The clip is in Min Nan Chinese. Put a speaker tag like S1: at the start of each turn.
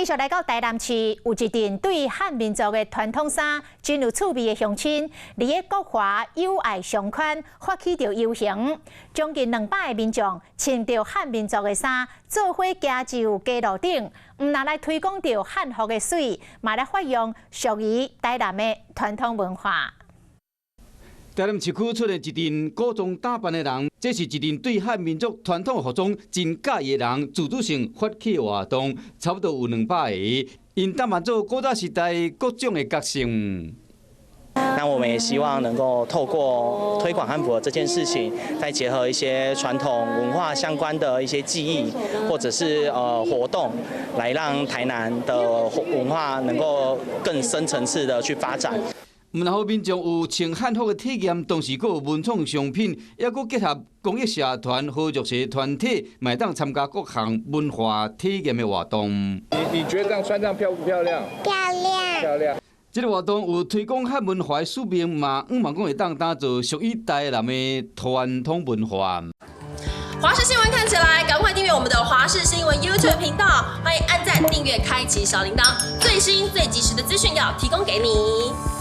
S1: 繼續來到台南市，有一陣對漢民族的傳統衫真有趣味的鄉親，佇咧國華友愛商圈發起著遊行，將近200个民眾穿著漢民族的衫，做伙行上街路頂，毋但來推廣著漢服的媠，嘛來發揚屬於台南的傳統文化。
S2: 台南市區出現一陣古裝打扮的人，這是一陣對漢民族傳統服裝真佮意的人自主性發起活動，差不多有200个，𪜶打扮做古早時代各種的角色。
S3: 那我們也希望能夠透過推廣漢服的這件事情，再結合一些傳統文化相關的一些技藝，或者是活動，來讓台南的文化能夠更深層次的去發展。
S2: 毋但予民眾有穿漢服的體驗，同時閣有文創商品，抑閣結合公益社團、合作社團體，嘛會當參加各項文化體驗的活動。
S4: 你覺得這樣穿這樣漂不漂亮？
S5: 漂亮。
S4: 漂亮。
S2: 這个活動有推廣漢文化的使命，嘛向望講會當打造屬於台南的傳統文化。
S6: 華視新聞看起來，趕快訂閱我們的華視新聞 YouTube 頻道，歡迎按讚、訂閱、開啟小鈴鐺，最新最及時的資訊要提供給你。